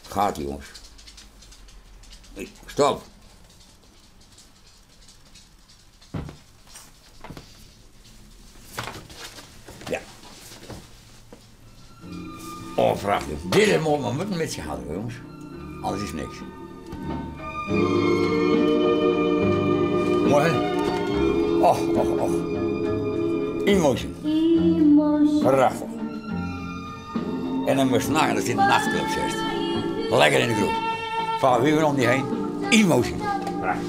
Gaat ie, jongens. Stop. Ja. Oh, prachtig. Dit is mooi, maar moet een beetje houden, jongens. Anders is niks. Mooi, hè? Och, och, och. Emotion. Prachtig. En dan moest nagaan dat in de nachtclub zit. Lekker in de groep. Van wie om die heen. Emotion. Prachtig.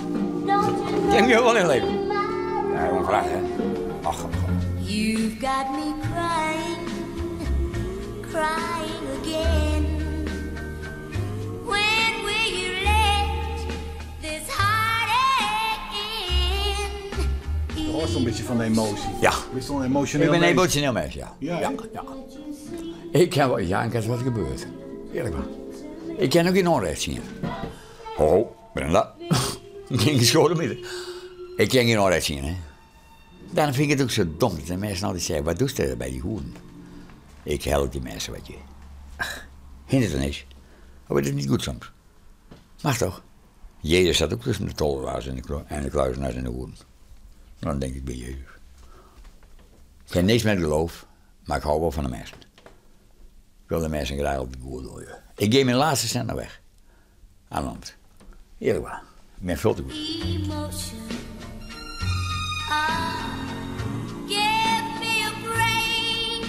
Ken je wel in leven. Ja, gewoon prachtig, hè? Ach, ach, ach. You've got me crying, crying again. When will you let this heartache end? Je hoort zo'n beetje van de emotie. Ja. Ben je zo'n emotioneel Ik ben een mens? emotioneel mens, ja. Ja, ja, hè? ja. Ik kan wel janken als wat gebeurt. Eerlijk waar. Ik kan ook geen onrecht zien. Ho, ben dat? Geen geschoten midden. Ik kan geen onrecht zien, hè. Daarom vind ik het ook zo dom dat de mensen altijd zeggen, wat doet ze bij die hoeren? Ik help die mensen, weet je. Ach, hindert er niks. Maar het is niet goed soms. Mag toch? Jezus zat ook tussen de tollenaars en de kluizenaars en de hoeren. Dan denk ik bij Jezus. Ik heb niks met geloof, maar ik hou wel van de mensen. Ik wil de mensen graag op de boer dooien. Ik geef mijn laatste cent naar weg. Aan land. Eerlijk waar. Ik ben veel te goed. Emotion. Ah, give me a break.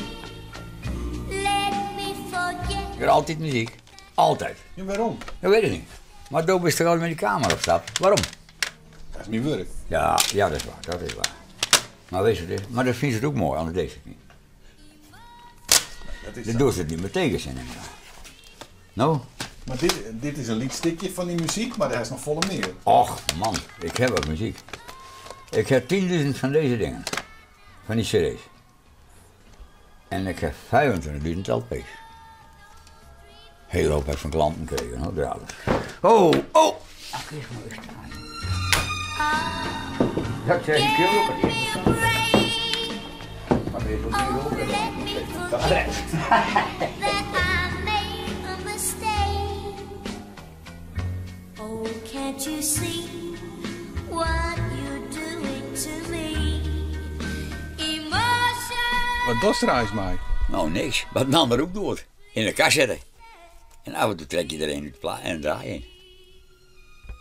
Let me forget. Ik hoor altijd muziek. Altijd. Ja, waarom? Dat weet ik niet. Maar doop is toch altijd met die camera op stap? Waarom? Dat is mijn werk. Ja, ja, dat is waar. Dat is waar. Maar weet je, het is- maar dat vindt ze het ook mooi, anders deed ze het niet. Dat is Dat doen ze het niet meer tegen zijn. Nou? Maar dit is een liedstukje van die muziek, maar daar is nog volle meer. Och man, ik heb wat muziek. Ik heb 10.000 van deze dingen. Van die cd's. En ik heb 25.000 LP's. Hele hoop heb ik van klanten gekregen, hoor, gratis. Oh, oh! Ach, eerst maar eens staan. Dat zeg ik heel ook niet. Maar er is ook niet Oh, ook. let me Dat forget is that I made a mistake. Oh, can't you see what you're doing to me? Emotion. Wat doet er mij? Nou, niks. Wat een ander ook doet. In de kast zetten. En af en toe trek je er een uit de pla en draai je.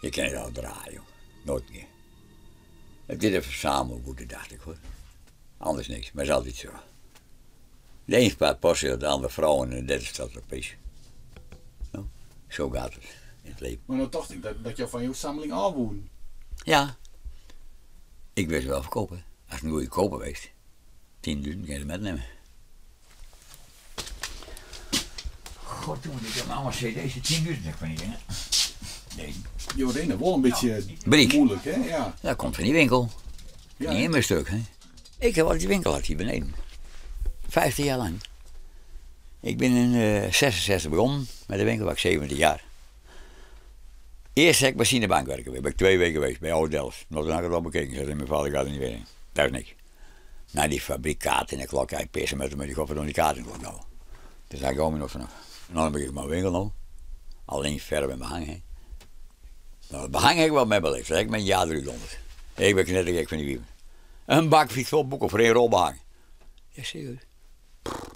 Je kan het al draaien, joh. Nooit meer. Het is een verzamelboete, dacht ik hoor. Anders niks, maar het is altijd zo. De een praat postzegel, de ander vrouwen en de derde staat op is. Nou, zo gaat het in het leven. Maar dan dacht ik dat jou van jouw sammeling afwoen. Ja. Ik wil ze wel verkopen. Als het een goede koper geweest. 10.000 kan je ze metnemen. God, jongen, ik heb allemaal cd's. 10.000 heb ik van die dingen. Nee. Je wordt in wel een beetje Briek. moeilijk, hè? Ja. Dat komt van die winkel. Ja. Niet in mijn stuk, hè. Ik heb altijd die winkel gehad hier beneden. 15 jaar lang. Ik ben in 66 begonnen met de winkel, was ik 17 jaar. Eerst heb ik machinebank werken. Ben ik 2 weken geweest bij Oud Delft. Nou, toen had ik het al bekeken. Zei mijn vader gaat er niet weer in. Dat is niks. Nou, die fabrikkaart in de klok. Ja, ik pissen met hem met die godverdomme die kaart in de klok nou. Dus daar kom ik nog vanaf. Nou, dan ben ik mijn winkel nou. Alleen verf en behang, hè. Nou, het behang heb ik wel mee beleefd. Dat heb ik mijn jaar 300. Ik ben knettergek van die wieven. Een bakfiets vol boeken voor 1 rol behang. Ja, serieus. Pff,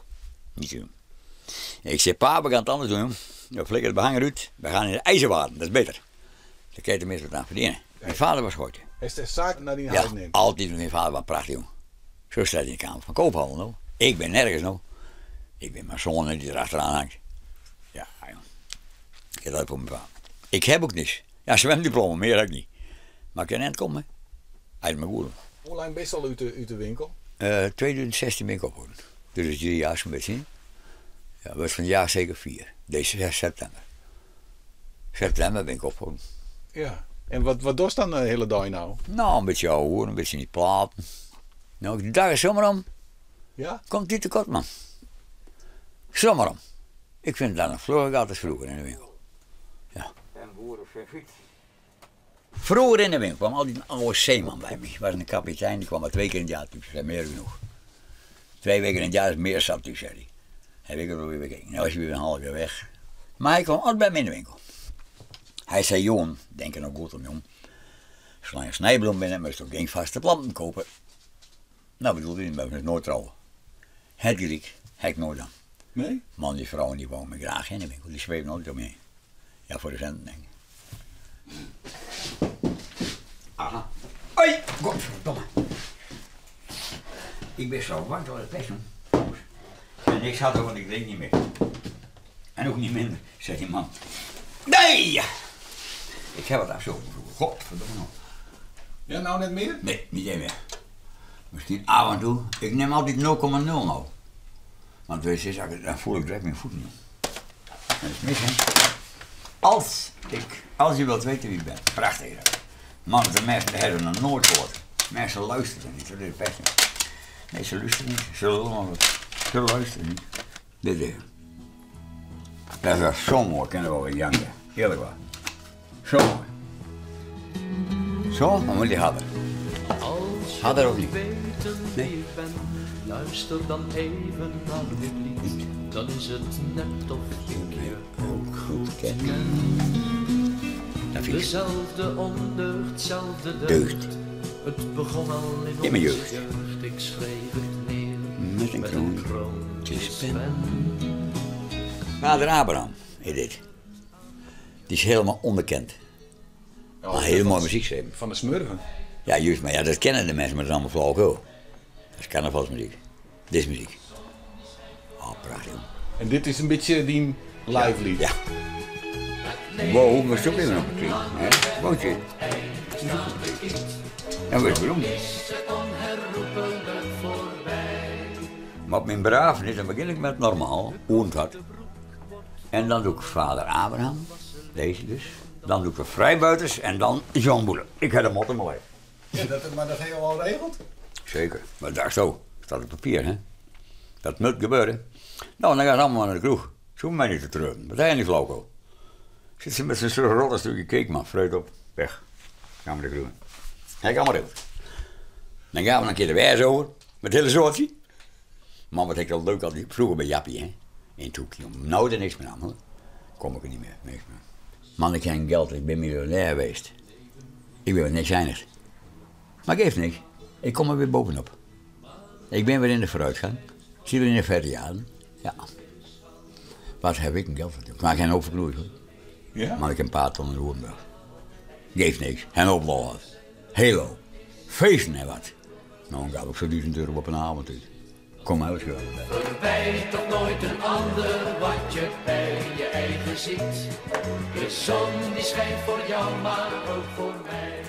niet te doen. Ik zei, pa, we gaan het anders doen, joh. We flikken het behang eruit. We gaan in de ijzerwaren, dat is beter. Daar kun je tenminste wat aan verdienen. Mijn vader was goed. Is de zaak naar die Ja, huis neemt? altijd. Mijn vader was prachtig, jong. Zo staat hij in de Kamer van Koophandel, nou. Ik ben nergens, nou. Ik ben mijn zoon die erachteraan hangt. Ja, jong. Ik heb dat voor mijn vader. Ik heb ook niks. Ja, zwemdiploma, meer heb ik niet. Maar ik kan net komen, hè. Uit mijn goede. Hoe lang ben je al uit de winkel? 2016 ben ik opgehouden. Dus dat is 3 jaar zo'n beetje. Ja, dat was van het jaar zeker 4. Deze 6 september. September ben ik opgehouden. Ja. En wat doe je dan de hele dag nou? Nou, een beetje ouwe hoeren, een beetje niet platen. Nou, de dag is zomer om. Ja? Komt die tekort, man. Zomer om. Ik vind het dan nog vlugger als vroeger in de winkel. Ja. En boeren of fiets. Vroeger in de winkel kwam altijd een oude zeeman bij me. Was een kapitein, die kwam maar 2 keer in het jaar toe. Zei meer genoeg. 2 weken in het jaar is meer zat toe, zei hij. Heb ik het alweer bekeken. Nou was hij weer een half jaar weg. Mar hy kwam altyd by my yn de winkel. Hy sei, Johan, denk er no goed om jong. Solang je snijblom binne, moatst gjin faste planten kopen. Nou bedoelde hy, moatst noait trouwe. Het gelyk, ha ik noait daan. Nee? Man, dy frouwen dy wouden my graach yn de winkel, dy sweven altyd om my heen. Ja, foar de sinten denk ik. Aha. Oi, godverdomme. Ik bin zo bang dat het pest doen. En niks had want ik drink niet meer. En ook niet minder, zei die man. Nee! Ik heb het afzopen vroeger. Godverdomme nog. Ja, nou net mear? Nee, niet één meer. Miskien af en toe. Ik nim altyd 0,0 no. Want weet je, dan voel ik direct myn voeten. Dat is mis, hè? Als, ik, als je wilt weten wie ik ben. Prachtig. Hè? Man, de mensen hebben nog nooit gehoord. Mensen luisteren niet, dat is het beste. Nee, ze luisteren niet. Ze lullen maar wat. Ze luisteren niet. Dit is. Dat is zo mooi, kunnen we wel weer janken. Eerlijk waar. Zo mooi. Zo, dan moet je harder. Als je Harder of wilt niet? weten Nee. wie ik ben, luister dan even naar dit lied. Dan is het net of ik je Ook goed ken. Dat vind ik. Dezelfde ondeugd, zelfde Deugd. deugd. Het begon al in In mijn onze jeugd. jeugd. Ik schreef het neer Met een met een kroontjespen. kroontjespen. Vader Abraham is dit. Die is helemaal onbekend. Ja, Maar hele mooie muziek schreef. Van de Smurfen. Ja, juist, maar ja, dat kennen de mensen, maar dat is allemaal flauwekul. Dat is carnavalsmuziek. Dit is muziek. Oh, prachtig. joh. En dit is een beetje die live lied. Ja. Wow, we zoeken even nog een keer. Hè? Woutje. En we is beroemd. Maar op mijn begrafenis, dan begin ik met normaal, Oenthat. En dan doe ik vader Abraham, deze dus. Dan doe ik de vrijbuiters en dan Jean Boele. Ik heb de motto mooi. Ja, dat, maar dat heb je al geregeld? Zeker, maar daar zo, staat op papier, hè. Dat moet gebeuren. Nou, dan gaan ze allemaal naar de kroeg. Ze hoeven mij niet te treuren. Wat zijn die flauwekul? Zit ze met zijn rotte stukje cake, man. Vreut op, weg. Gaan we de kroeg. Hij kan maar even. Dan gaan we een keer de wijs over, met het hele soortje. Man, wat ik dat leuk altijd vroeger bij Jappie, hè. In het hoekje. Nou, er niks meer aan, hoor. Kom ik er niet meer, niks meer. Man, ik heb geen geld, ik ben miljonair geweest. Ik ben met niks eindigd. Maar geeft niks. Ik kom er weer bovenop. Ik ben weer in de vooruitgang. Ik zit weer in de verre jaren. Ja. Wat heb ik een geld verdiend? Ik maak geen hoop verknoeid, hoor. Ja? Maar ik heb een paar ton in de Roerburg. Geeft niks. En hoop lol had. Helo. Feesten en wat. Nou, dan gaf ik zo'n €1000 op een avond uit. Kom maar uit, Verwijt toch nooit een ander wat je bij je eigen ziet. De zon die schijnt voor jou, maar ook voor mij.